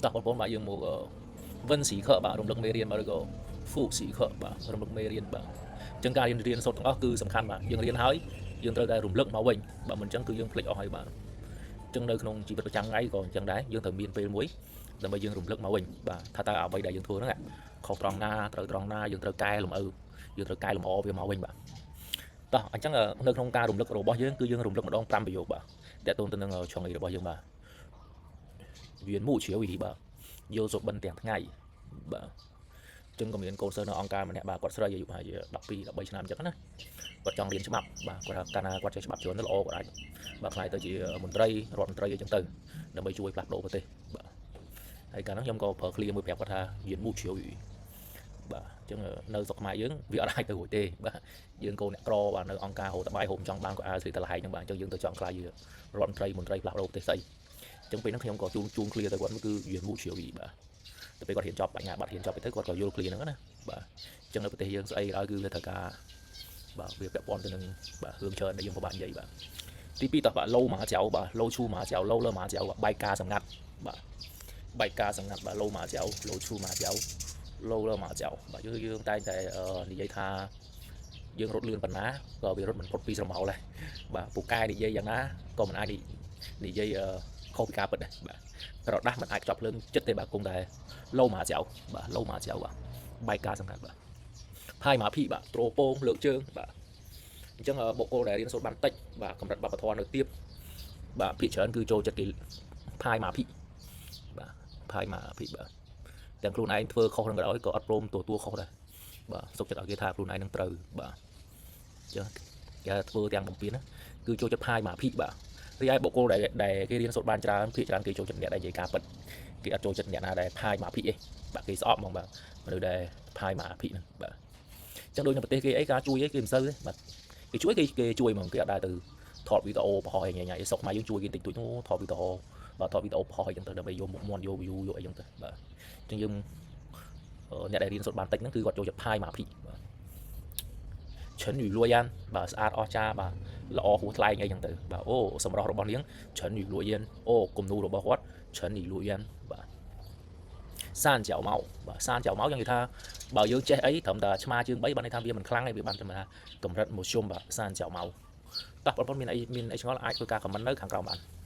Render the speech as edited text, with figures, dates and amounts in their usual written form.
តោះបងប្អូនបាទយើងមក温习课បាទរំលឹកមេរៀនបាទឬក៏复习课បាទរំលឹកមេរៀនបាទអញ្ចឹងការរៀនរៀនសូត្រទាំងអស់គឺសំខាន់បាទយើងរៀនហើយយើងត្រូវតែរំលឹកមកវិញបាទមិនអញ្ចឹងគឺយើងភ្លេចអស់ហើយបាទអញ្ចឹងនៅក្នុងជីវិតប្រចាំថ្ងៃក៏អញ្ចឹងដែរយើងត្រូវមានពេលមួយដើម្បីយើងរំលឹកមកវិញបាទថាតើអ្វីដែលយើងធ្វើហ្នឹងខុសត្រង់ណាត្រូវត្រង់ណាយើងត្រូវកែលម្អយើងត្រូវកែលម្អវាមកវិញបាទតោះអញ្ចឹងនៅក្នុងការរំលឹករបស់យើងគឺយើងរំលឹកម្ដង5ប្រយោគបាទតើតូនទៅនឹងឆុងអីរបស់យើងបាទ 緣木求魚បាទយល់សុបិនទាំងថ្ងៃបាទចឹងក៏មានកូនសិស្សនៅអង្គការម្នាក់បាទគាត់ស្រីអាយុប្រហែលជា12 13ឆ្នាំអញ្ចឹងណាគាត់ចង់រៀនច្បាប់បាទគាត់ថាកាលណាគាត់ចេះច្បាប់ច្រើនទៅល្អគាត់អាចបាទក្លាយទៅជាមន្ត្រីរដ្ឋមន្ត្រីអីចឹងទៅដើម្បីជួយផ្លាស់ប្ដូរប្រទេសបាទហើយកាលហ្នឹងខ្ញុំក៏ប្រើឃ្លាមួយប្រាប់គាត់ថា緣木求魚បាទអញ្ចឹងនៅស្រុកខ្មែរយើងវាអត់អាចទៅរួចទេបាទយើងកូនអ្នកក្របាទនៅអង្គការហូតតបាយហូបចង់បានក៏អាវស្រីតលហែកហ្នឹងបាទអញ្ចឹងយើងទៅចង់ក្លាយជារដ្ឋមន្ត្រីមន្ត្រីផ្លាស់ប្ដូរប្រទេសស្អីអញ្ចឹងពេលហ្នឹងខ្ញុំក៏ជូនជូនឃ្លាទៅគាត់គឺ緣木求魚បាទទៅពេលគាត់រៀនចប់បញ្ញាបត្ររៀនចប់ទៅគាត់ក៏យល់ឃ្លាហ្នឹងណាបាទអញ្ចឹងនៅប្រទេសយើងស្អីក៏ដោយគឺវាត្រូវការបាទវាពាក់ព័ន្ធទៅនឹងបាទរឿងច្រើនដែលយើងពិបាកនិយាយបាទទី2តោះបាទ露馬腳បាទ露出馬腳露了馬腳បាទបែកការសម្ងាត់បាទបែកការសម្ងាត់បាទ露馬腳露出馬腳露了馬腳បាទយើងយើងតែងតែនិយាយថាយើងរត់លឿនប៉ុណ្ណាក៏វារត់មិនផុតពីស្រមោលដែរបាទពូកែនិយាយយ៉ាងណាក៏មិនអាចនិយាយខុសពីការពិតដែរបាទក្រដាសមិនអាចខ្ចប់ភ្លើងចិត្តទេបាទគង់តែ露馬腳បាទ露馬腳បាទបែកការសម្ងាត់បាទ拍馬屁បាទទ្រពងលើកជើងបាទអញ្ចឹងបុគ្គលដែលរៀនសូត្របានតិចបាទកម្រិតវប្បធម៌នៅទាបបាទភាគច្រើនគឺចូលចិត្តគេ拍馬屁បាទ拍馬屁បាទទាំងខ្លួនឯងធ្វើខុសនឹងក៏ដោយក៏អត់ព្រមទទួលខុសដែរបាទសុខចិត្តឲ្យគេថាខ្លួនឯងនឹងត្រូវបាទអញ្ចឹងគេធ្វើទាំងបំពេញណាគឺចូលចិត្ត拍馬屁បាទរីឯបុគ្គលដែលដែលគេរៀនសូត្របានច្រើនភាគច្រើនគេចូលចិត្តអ្នកដែលនិយាយការពិតគេអត់ចូលចិត្តអ្នកណាដែល拍馬屁ទេបាទគេស្អប់ហ្មងបាទមនុស្សដែល拍馬屁ហ្នឹងបាទអញ្ចឹងដូចនៅប្រទេសគេអីការជួយអីគេមិនសូវទេបាទគេជួយគេគេជួយហ្មងគេអត់ដែលទៅថតវីដេអូបង្ហោះអីញ៉ៃញ៉ៃស្រុកខ្មែរយើងជួយគេតិចតួចនោះថតវីដេអូបាទថតវីដេអូបង្ហោះអីចឹងទៅដើម្បីយកមុខមាត់យក view យកអីចឹងទៅបាទអញ្ចឹងយើងអ្នកដែលរៀនសូត្របានតិចហ្នឹងគឺគាត់ចូលចិត្ត拍馬屁បាទ沉魚落雁បាទស្អាតអស្ចារ្យបាទល្អហួសថ្លែងអីចឹងទៅបាទអូសម្រស់របស់នាង沉魚落雁អូគំនូរបស់គាត់沉魚落雁បាទ三腳貓បាទ三腳貓យ៉ាងនិយាយថាបើយើងចេះអីត្រឹមតែឆ្មាជើង3បានន័យថាវាមិនខ្លាំងទេវាបានត្រឹមថាកម្រិតមធ្យមបាទ三腳貓តោះបងប្អូនមានអីមានអីឆ្ងល់អាចធ្វើការ comment នៅខាងក្រោមបាន។